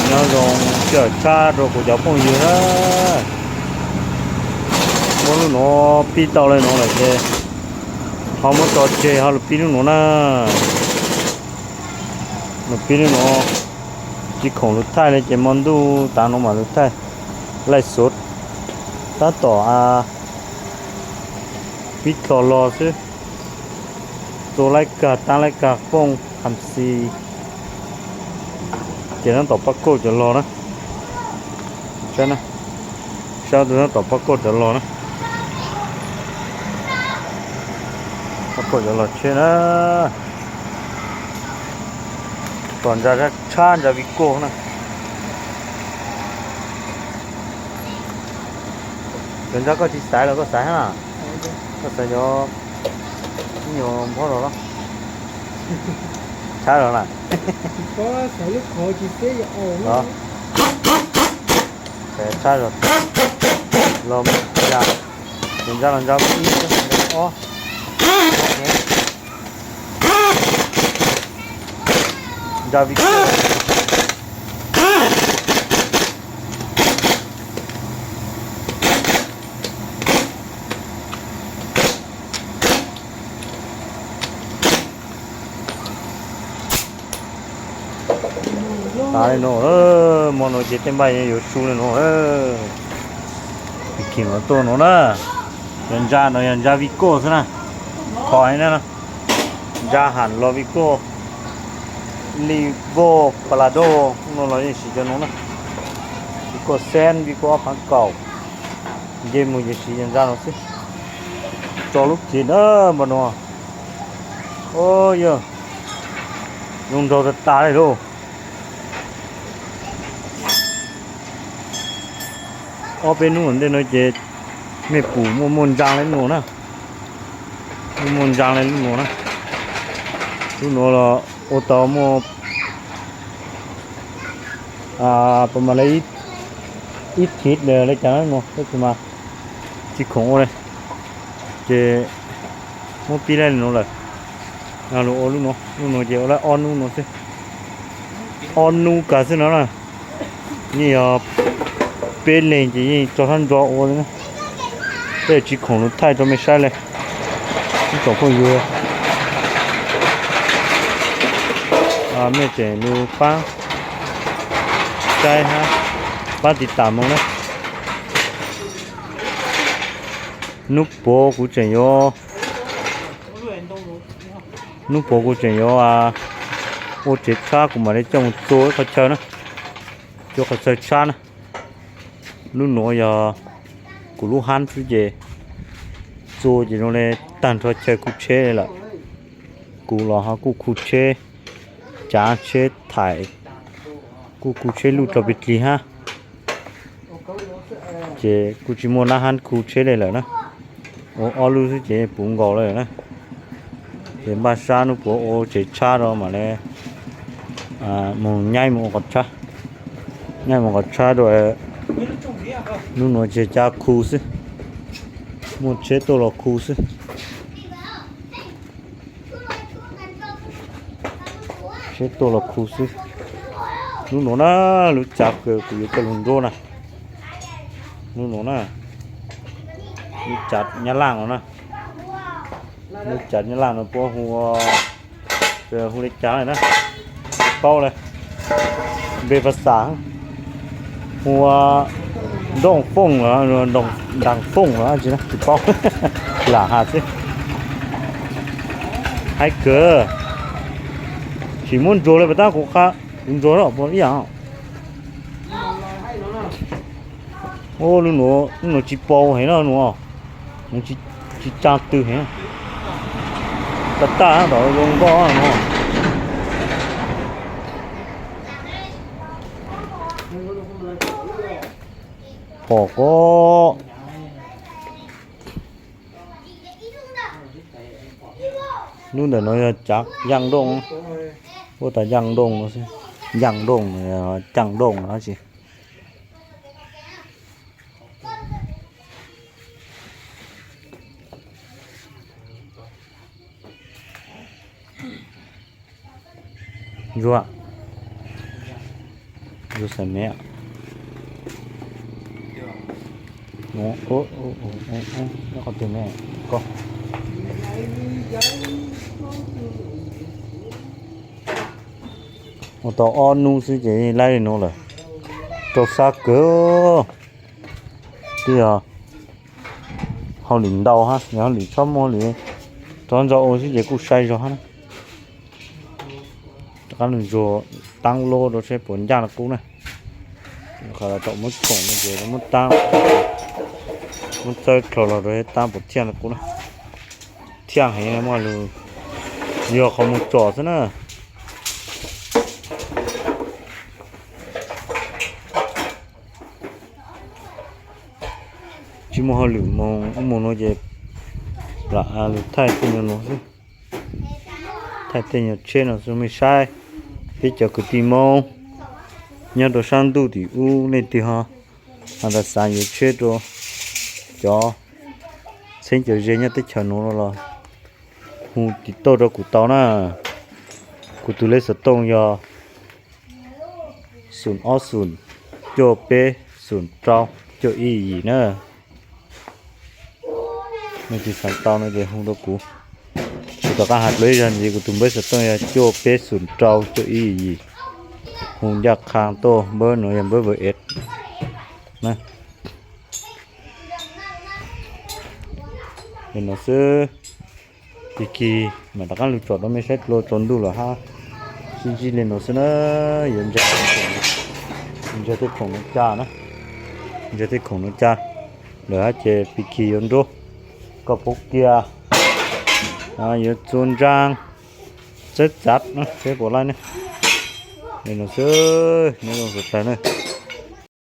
Nyob zoo, sij hawm tshab rau kuv cov phooj ywg na. Muab lub nuav pib tau le nuav lawm ces ho muab tso tseg ho lug pib lub nuav na. Lug pib lub nuav, tsis khoom lug thaij le ces hmo ntuj tav nuav mam lug thaij laij xov. Tab tom pib dlho los xwb. Txua laij kag, taab laij kag, fooj, kham xis, ces tab tom pab kauj cov los na. Saib, saib tus tab tom pab kauj cov los na. Pab kauj cov los tsheb na. Tom ntsa tshab ntsa Vigo na. Cov ntsa koj tsis xaiv los koj xaiv hab na? Koj xaiv cov ib nyuag nphob los los? Tshab los na. Tshab los, los ntsa, cov ntsa los ntsa ib, ntsa ob. Ntsa Vigo. Tas le nuav, hmo nuav ces tej npaj yuav su le nuav. Khim los tuaj nuav na. Yog ntsa no yog ntsa Vigo xwb na. Kho heev na. Ntsa ham los Vigo, Livo, Palado, no los yeej siv cov nuav na. Vigo Xeeb, Vigo ob phaav kaum, nce mus ces siv cov ntsa no xwb. Tso lub kis na npaj nuav. Yog zoo nraug tag tas le lauj. Ob peb hnub ntej no ces mej pum muaj muaj ntsa le lub nuav na. Muaj muaj ntsa le lub nuav na. Lub nuav los ua tau muaj pas mas le ib thiv le caag na, tab sis mas tsis khoom ua le, ces muab pib laij le nuav lawm. Lug ua lub nuav, lub nuav ces ua lawm ob nub nuav xwb. Ob nub kag xwb no na. Yeej yog peb leeg ces yeej tso sab ntso ua le na. Peb tsis khoom lug thaij rau mej saib le. Ib tsoom phooj ywg, mej tseem lug paab saib hab paab tiv tam moog na. Hnub puav kuv tseem yuav, hnub puav kuv tseem yuav ua tsev tshab, kuv mam li coj mus txua ib qhov chaw na, txua qhov chaw tshab na. Lub nuav yog kuv lub hab xwb ces txua ces zoo le tag nrho chaw khu tsheb le lawm. Kuv los ho kuj khu tsheb, cav tsheb thaim, kuj khu tsheb luj rau pig dlig hab. Ces kuj tsis muaj nab hab khu tsheb le lawm na. Ua ob lub xwb ces puv nkaus le na. Ces npaj sab hnub puav ua tsev tshab rau mam le mus nyaib mus ua qhov tshab, nyaib mus qhov tshab rau. Hnub nuav ces ca khu xwb, muaj tsheb tuaj los khu xwb. Tsheb tuaj los khu xwb. Hnub nuav na, lub cav kws kuv yuav coj lug nruab na, hnub nuav na, lub cav Nyab Laj no na, lub cav Nyab Laj no puab hu, hu le cav le na, tsis paub le, npe phas xas hu ua ntooj fooj los, ntaag fooj los tsis, tsis paub, lam has xwb. Haib kawg, tsis muab ntsuag le pas tab kuv qha, kuv ntsuag los puas ib yam. Lub nuav, lub nuav tsis paub heev na, nuav tsis tsaa tw heev. Tag tag tom zoo nkoj no. Pom ko. Lub ntawm no yog cav yaaj ntooj, ua tas yaaj ntooj no xwb, yaaj ntooj, caaj ntooj no tsis. Ntsuag, Xav me, nyob qhov twg me ko. Ua tau ob hnub xwb ces laib li no lawm, rau siab kawg. Twb yog hauj lwm ntau hab, yog hauj lwm tsis muaj hauj lwm, rov ntso ua xwb ces kuj sai zog hab na. Rov qab los ntsuag taab lub rau seb puas ncaj li qub na. Qhov tom muab khoom no ces muab taab, muab txawb dlhau los rau seb taab puas thiaj li qub na. Thiaj heev, muaj lug yog qhov muag tsom xwb na. Tsis muaj hauj lwm moog ub moog nuav ces lam lug thaij tej nyuag nuav xwb. Thaij tej nyuag tsheb no xwb mej saib. Peb cov kwv tij Moob nyob rau saab ntuj tim ub, leej twg ho has tas xav yuav tsheb rau cov txheeb cov ze nyob teb chaws nuav los hu tim tauj rau kuv tau na. Kuv tus lej xov tooj yog xum ob xum cuaj peb xum rau cuaj ib yim na. Leej twg xav tau no ces hu rau kuv. Kuv tom qab has dlua ib zag ntxiv, kuv tus npawb xov tooj yog cuaj peb xum rau cuaj ib yim. Hu ncaj qha tuaj, npawb nuav yog npawb Viber na. Li no xwb, tag kis mam rov qab lug tsom rau mej saib dlua tsaus ntuj lawm hab. Sib ntsib li no xwb na, yuav ntsia tej khoom nuav ca na, ntsia tej khoom nuav ca lawm hab ces tag kis yuav nruab, koj pub kiag, yuav txua ntsaa, txawb txav na, seb puas laib ne. Li no xwb, nyob zoo sawv daws na.